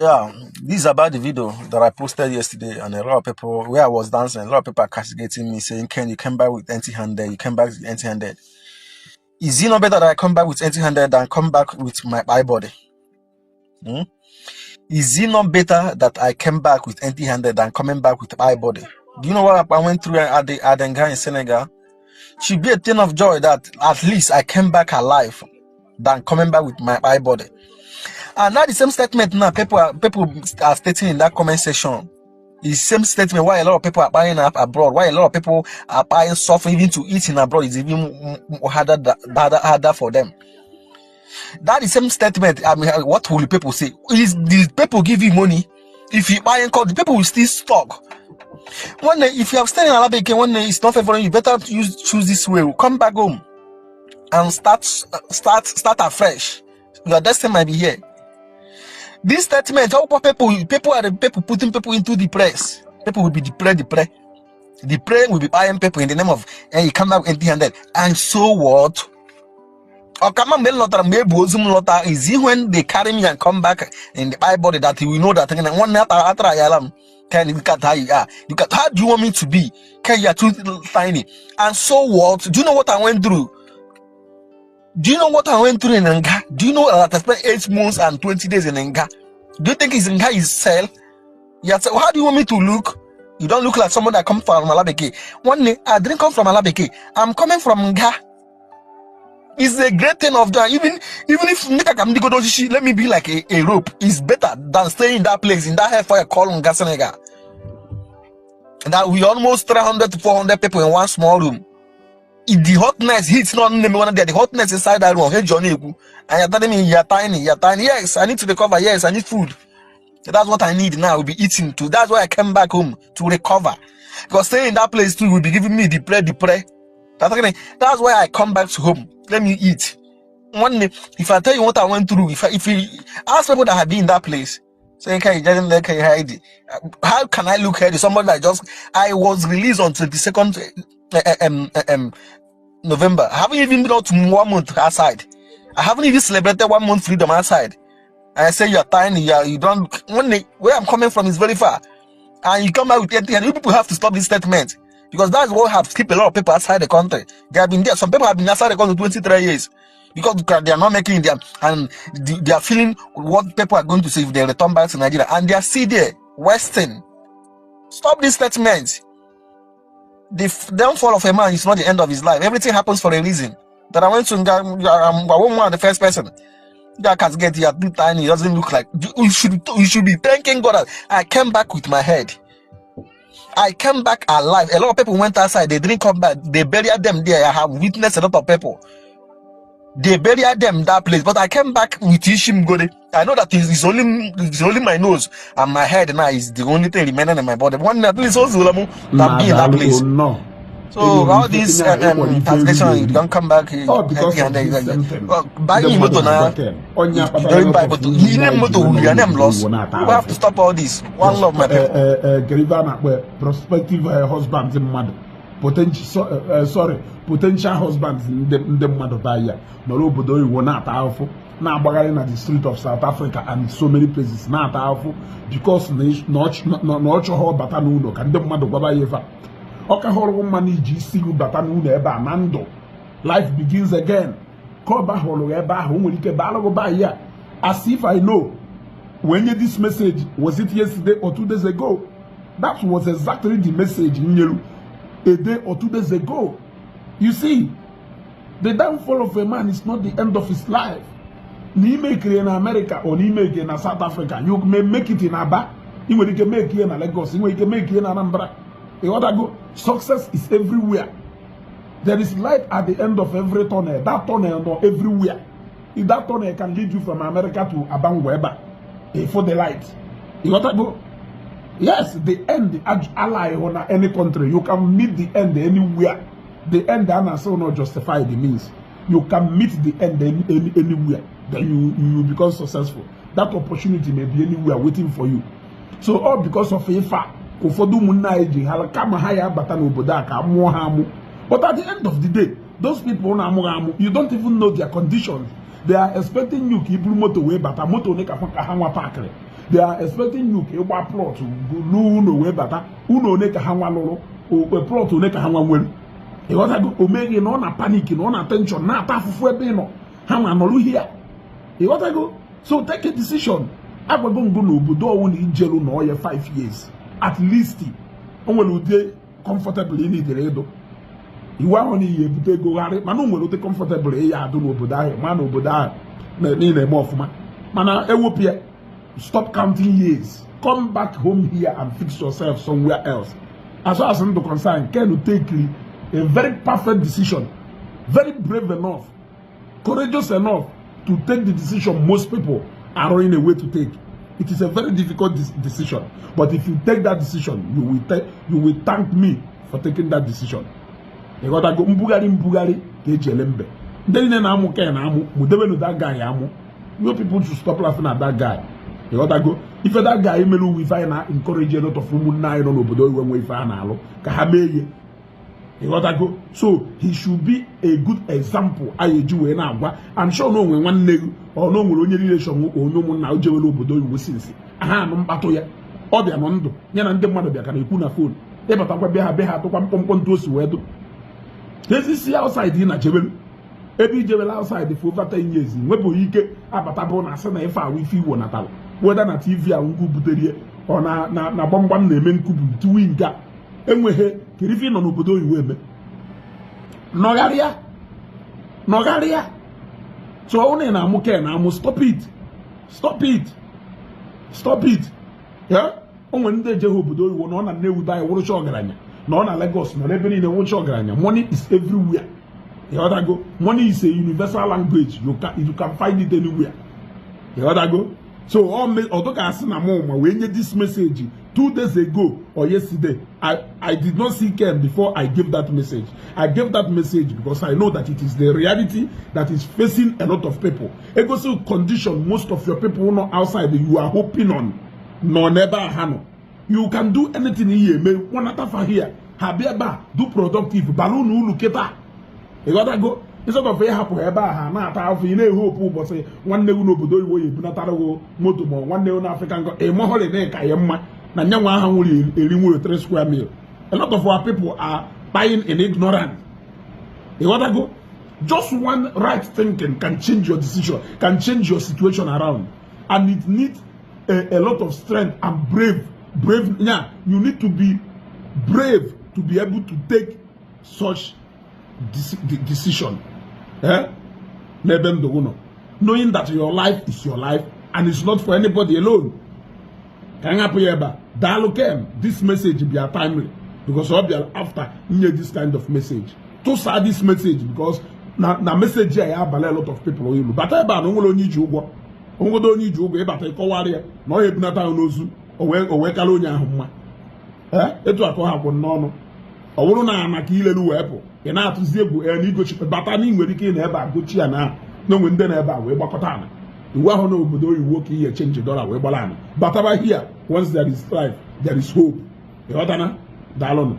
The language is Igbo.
Yeah, this is about the video that I posted yesterday, and a lot of people, where I was dancing, a lot of people are castigating me, saying, "Ken, you came back with empty-handed. You came back with empty-handed." Is it not better that I come back with empty-handed than come back with my body? Hmm? Is it not better that I came back with empty-handed than coming back with my body? Do you know what I went through at the nga in Senegal? Should be a thing of joy that at least I came back alive than coming back with my body. And now the same statement now people are stating in that comment section. The same statement why a lot of people are buying up abroad, why a lot of people are buying suffering even to eat in abroad is even harder, harder, harder for them. That is same statement. I mean, what will the people say? Is the people give you money? If you buy and call, the people will still stock. One day, if you have stayed in ala bekee, one day it's not favoring you, better choose this way. Come back home and start afresh. Your destiny might be here. This statement, how people are the people putting people into the press. People will be depressed, depressed. The prayer will be buying people in the name of, and you come back empty handed. And so what? Ọkama mgbe m lọtara, mgbe ebu ozu m lọta, is it when they carry me and come back in the body that he will know that nwanne atara atara ya m? Can look at how you are. Look at how do you want me to be? Can you are too tiny. And so what? Do you know what I went through? Do you know what I went through in Nga? Do you know that I spent 8 months and 20 days in Nga? Do you think it's Nga is cell? Yes. How do you want me to look? You don't look like someone that come from ala bekee. One day, I didn't come from ala bekee. I'm coming from Nga. It's a great thing of joy. Even if nigga can go, let me be like a rope. It's better than staying in that place, in that hellfire called Nga Senegal. That we almost 300 to 400 people in one small room. If the hotness hits not one there, the hotness inside that room. Hey Johnny, and you're telling me you're tiny, you're tiny. Yes, I need to recover. Yes, I need food. That's what I need now. We'll be eating too. That's why I came back home to recover. Because staying in that place too will be giving me the prayer, the prayer. That's why I come back to home. Let me eat. One day, if I tell you what I went through, if you ask people that have been in that place, saying, "Can you just let hide it?" How can I look at somebody that just I was released on 22nd November. I haven't even been out to one month outside. I haven't even celebrated one month freedom outside. And I say you're tiny, you don't. One day, where I'm coming from is very far, and you come out with empty, and you people have to stop this statement because that's what have kept a lot of people outside the country. They have been there. Some people have been outside the country 23 years because they are not making them, and they are feeling what people are going to say if they return back to Nigeria, and they are still there, wasting. Stop this statement. The downfall of a man is not the end of his life. Everything happens for a reason. That I went to Nga, I won't want the first person. That can't get here too tiny. It doesn't look like you should be thanking God that I came back with my head. I came back alive. A lot of people went outside, they didn't come back. They buried them there. I have witnessed a lot of people. They buried them that place. But I came back with isi m gode. I know that it's only my nose and my head now is the only thing remaining in my body. One at least also that be in that place. No. So all this translation, you don't come back. Oh, because of this same thing. Well, buying motor now, you don't buy motor. You need motor, you are name lost. We have to stop all this. One love, my people. Kedu a na-akpọ prospective husbands mmadụ, potential, sorry, potential husbands ndị mmadụ baa ya nọrọ obodo oyibo na-ata ahụhụ, na-agbagharị na the street of South Africa and so many places na-ata ahụhụ because na ọ chọghọ bata n'ụlọ ka ndị mmadụ gwaba ya ife a. Ọ ka hụrụ mma na iji isi gị bata n'ụlọ ebe a na ndụ, life begins again, ka ọ bahụrụ ebe ahụ o nwere ike baalụgụ ba ya. As if I know when you this message, was it yesterday or 2 days ago? That was exactly the message nyelu a day or 2 days ago. You see, the downfall of a man is not the end of his life. N'ime ekiri na America or n'ime ekiri na South Africa, you may make it in Aba, ị nwere ike make it na Lagos, ị nwere ike make it na Anambra. Ịghọtago? Success is everywhere. There is light at the end of every tunnel. That tunnel nọ everywhere. If that tunnel can lead you from America to Abangwa ebe a for the light. Ịghọtago? Yes, the end ally na any country. You can meet the end anywhere. The end a na-asị not justify the means. You can meet the end anywhere. Then you become successful. That opportunity may be anywhere waiting for you. So all because of ife a ka ụfọdụ ụmụnne anyị ji ha kama ha ya abata n'obodo a ka amụọ ha amụ. But at the end of the day, those people na-amụghị amụ, you don't even know their conditions. They are expecting you ka i buru moto wee bata moto ole ka ha nwa pakịrị. They are expecting you ka ịgba plot n'ụlọ wee bata. Ụlọ one ka ha nwa lụrụ? Okpe plot one ka ha nwa nwere? Ịghọtago? O meghị na ọ na panic, na ọ na tension, na-ata afụfụ ebe ị nọ, ha nwa nọrọ hia. Ịghọtago? So take a decision. Agwago ngụ na obodo ọwụ na ijelu na ọya 5 years at least, o nwere ụdị comfortable ị nidere ịdụ. Iwu ahụ na iyi ebute ego gharị, mana o nwere ụdị comfortable ị ya adụ n'obodo ahụ, ma na obodo ahụ na ị na-eme ọfụma. Mana ewepụ ya, stop counting years, come back home here and fix yourself somewhere else. As far as ndụ concern, Ken take a very perfect decision, very brave enough, courageous enough to take the decision most people are running away to take. It is a very difficult decision, but if you take that decision, you will thank me for taking that decision. Ịghọtago? Mbugharị mbugharị ka eji ele mbe. Ndị niile na-amụ Ken amụ, mụdebenu that guy amụ. You people should stop laughing at that guy. Ịghọtago? Ife that guy mere uwe, ife anyị na encourage a lot of ụmụnne anyị nọ n'obodo iwe nwe ife a na-alụ ka ha mee ihe. Ịghọtago? So he should be a good example anyị eji wee na-agwa. I'm sure na onwe nwanne gị, ọ na o nwere onye relation, onye ụmụnna o jewere obodo oyibo since ha anụ mkpatụ ya. Ọ bịa nọ ndụ ya na ndị mmadụ bịa ka na-ekwu na phone. Ịbatakwa bịa ha bịa ha atụkwa mkpọmkpọ ntụ o si wee dụ ezi si outside. Ị na jebelu ebe ijebela outside for over 10 years, nwebụghị ike abata bụ na asị na ife awụ ife iwo natara weda na TV ahụ nkụ butere ọ na gbamgbam na-eme nkubu tiwi nke a enweghị. Kedu ife ị nọ n'obodo oyibo eme? Nọgharịa, nọgharịa. So ọ na na-amụ Ken amụ, stop it, stop it, stop it. Ya o nwere ndị ejeghị obodo oyibo na ọ na Nnewi be anyị wụrụcha ọgaranya, na ọ na Lagos, nọ n'ebe niile wụrụcha ọgaranya. Money is everywhere. Ịghọtago? Money is a universal language. You can find it anywhere. Ịghọtago? So ọ dịka asị na mụ ma wee nye this message 2 days ago or yesterday. I did not see Ken before I gave that message. I gave that message because I know that it is the reality that is facing a lot of people. Egosi condition most of your people nọ outside you are hoping on nọ n'ebe a ha nọ. You can do anything ihe eme nwanatafa here, ha bịa ebe a do productive, bara unu ulu kịta. Ịghọtago? Instead of ịhapụ ha ebe a ha na-ata afọ, ị na-ehe opu ụbọchị nwanne gị n'obodo oyibo ya ebunatara gị moto, ma nwanne gị n'Afrịka nkọ ịmọhọrị na ịka ya mma na nyanwa aha nwere eri nwere 3 square meal. A lot of our people are dying in ignorance. Ịghọtago? Just one right thinking can change your decision, can change your situation around, and it needs a lot of strength and brave. Yeah, you need to be brave to be able to take such decision, eh? N'ebe ndụ gị nọ, knowing that your life is your life and it's not for anybody alone. Ka m hapụ ya ebe a. Daalụ, Ken. This message bịa timely because ọ bịara after nye this kind of message. Tụsaa this message because na message a ya abalị a lot of people ilu. Bata ebe a na onwere onye iji ụgwọ, onwegodo onye iji ụgwọ, ịbata ịkọwara ya na ọ ya ebunata ahụ n'ozu, o wee kara onye ahụ mma. Ee, etu a ka ọ hapụ n'ọnụ. Ọ bụrụ na maka ilelu wee pụ, ị na-atụzi egwu ee na igochi bata na ị nwere ike ị na ebe a gochi ya na onwe ndị na ebe a wee gbakọta ana iwu ahụ n'obodo oyibo ka ihe change dollar wee gbara ana bataba here. Once there is life, there is hope. Ịghọtana? Daalụnụ.